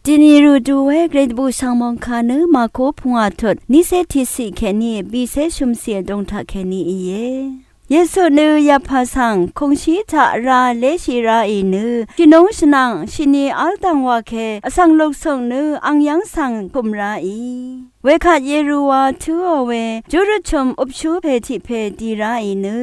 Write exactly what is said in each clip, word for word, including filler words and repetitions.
Dini rø duwe Gretbu shvngmòngkà nø Màko pungwà tut niqcé tiqciq kèní bicé shø̀mciq vdùng taq kèní íe. Yesu nø yapà svng kùngshí taq ra léshì raì nø shìnúng shvnvng shìni v́l dv̀ngwà ke vsvng luksuk nø ang yv́ng svng kùm raì. Wekvt Yeruwa tǿò we júrøt chø̀m øpshú pè tiq pè dì raì nø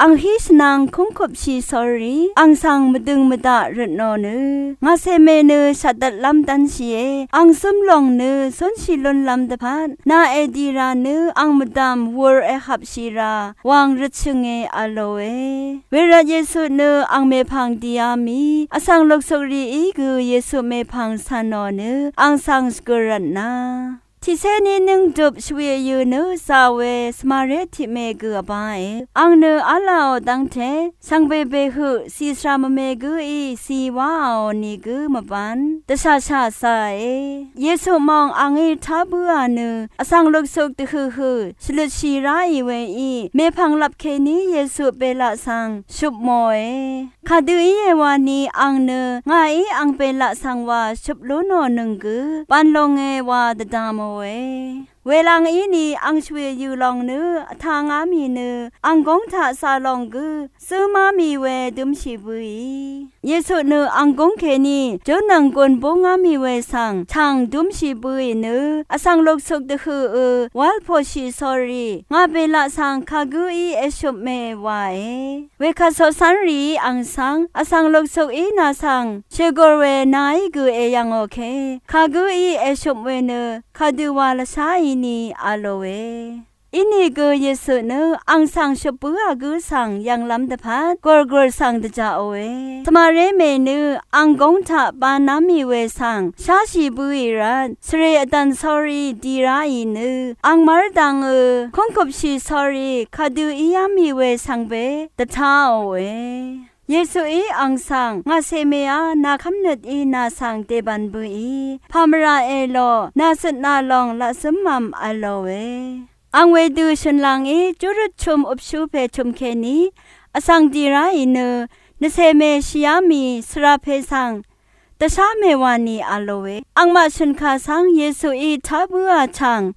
ang hí shvnvng kúngkupshì sórí ang svng mvdøng mvdaq røtnò nø ngàcèmè nø shvtdvtlv́m dv́nshìe. Ang zǿm lòng nø zúnshì lúnlv́m dvpvt nà èdì ra nø ang mvdv̀m wur èhvpshì ra wàng røtshø̀nge v̄lòe. Wervt Yesu nø ang mèpv̀ng dìá mì vsvng luksuk rìí gø Yesu mèpv̀ng cv̀nò nø ang svng shvgø̀r rvtna tiqcé ní nǿng dup shvwi vyø̀ nø zà we Svmaré tiqme gø vbáe. Ang nø v́lāò dv́ngte shvngbe behøq cì svra mvme gǿí cì wáàò nìgǿ mvbvn dvshàshà zàe. Yesu mòng a ngí tá bǿà nø vsvng luksuk dvhøqhøq shvløtshì ráì weí mèpv̀ng lvp kèní Yesu belaq svng shupmòe. Kadø íe wani ang nø ngàí ang belaq svng wa shøp lú nò nøng gø ban longe wa dvdamòe. Welang íni ang shvwì yø̀ lòng nø vtangá mì nø ang góng taq zà lòng gø zǿmá mì we dø̄mshì bøì. Yesu nø ang góng kèní júnv̀ng gun búngá mì we svng chàng dø̄mshì bøì nø vsvng luksuk dvhøqø wálpòshì sórí ngà belaq svng kagǿí èshupme wae. Wekvt coqcv́nrìí ang svng vsvng luksukí nà svng shègùr we nàí gø èyv̀ngò ke kagǿí èshøp we nø kadø wa lvsháì ni v̄lòe. Inìgø Yesu nø ang svng shøp bǿà gǿ svng yv̀nglv́m dvpvt gùrgùr svng dvjaqòe. Svmaré mè nø ang góng taq baná mì we svng sháshì bøì rvt svre vdv̀n sórí dì ráì nø ang mv́rdvngø kúngkupshì sórí kadø íá mì we shvngbe dvtáòe. Yesuí ang svng ngàcèmèá nà kv́mnøt í nà svng dèbv̀n bøì pàmvrà èlò nà zøtnà lòng laqzǿmvm v̄lòe. Ang wedø shø̀n làngí júrøt chø̀m øpshú pè chø̀m kèní vsvng dì ráì nø nvcèmè shìá mì svra pè svng dvshá mèwà ni v̄lòe. Angmaq shø̀nkà svng Yesuí tá bǿà chàng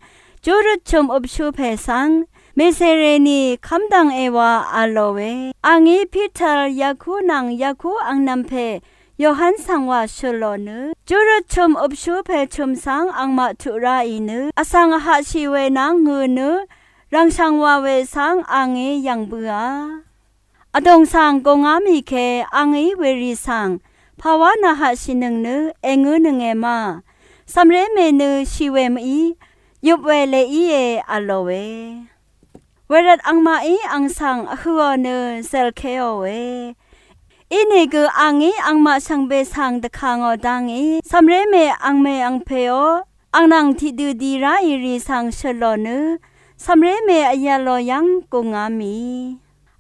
júrøt chø̀m øpshú pè svng mèsèrè ni kv́mdv̀ng èwā v̄lòe. A ngí Piter, Yaku nvng Yaku angnv̄m pè Yohan svng wà shø̀lò nø júrøt chø̀m øpshú pè chø̀m svng angmaq tuq ráì nø vsvng vhaqshì we nvng ngø̄ nø rv̀ngshv̀ng wà we svng a ngí yv̀ng bǿà. Vdòng svng gòngá mì ke a ngí wèrì svng pàwá nàhaqshìnøng nø èngǿnønge ma. Cv̀mré mè nø shì we mví yøp we leq íe v̄lòe. Wervt angmaqí ang svng vhø̀ò nø zèlkeòe. Inìgø a ngí angmaq shvngbe svng dvkà ngò dá ngí cv̀mré mè angmè angpèó ang nvng tiqdø dì ráì rì svng shø̀lò nø cv̀mré mè vyv̀lò yv́ng gùngá mì.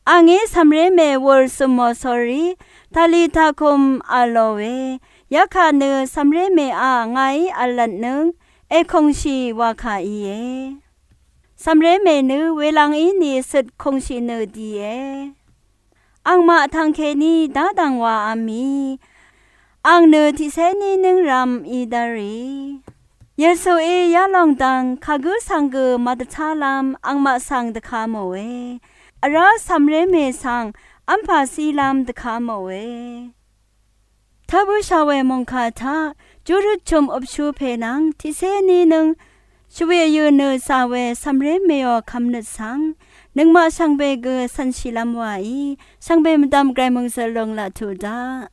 A ngí cv̀mré mè wùr zø̀mò sórí Talita kum v̄lòe. Yakà nø cv̀mré mèá ngàí v̀lvtnøng èkùngshì wa kà íe. Cv̀mré mè nø welang íni cøt kùngshì nø dìe. Angmaq tvng kèní dá dv̀ng wàá mì. Ang nø tiqcé ní nǿng rv̄m í dv́rì. Yesuí yalòng dvng kagǿ svng gø màdvtálv́m angmaq svng dvka mòe. Vrá cv̀mré mè svng v́mpà cílv́m dvka mòe. Tvbø̄shà we mòngkà taq júrøt chø̀m øpshú pè nvng tiqcé ní nǿng shvwè yø̀ nø zà we cv̀mré mèò kvmnøt svng nøngmaq shvngbe gø cv̀nshìlv́m wàí shvngbe mvdv̀m gvray mòngzø̀l lung laq tuq daq.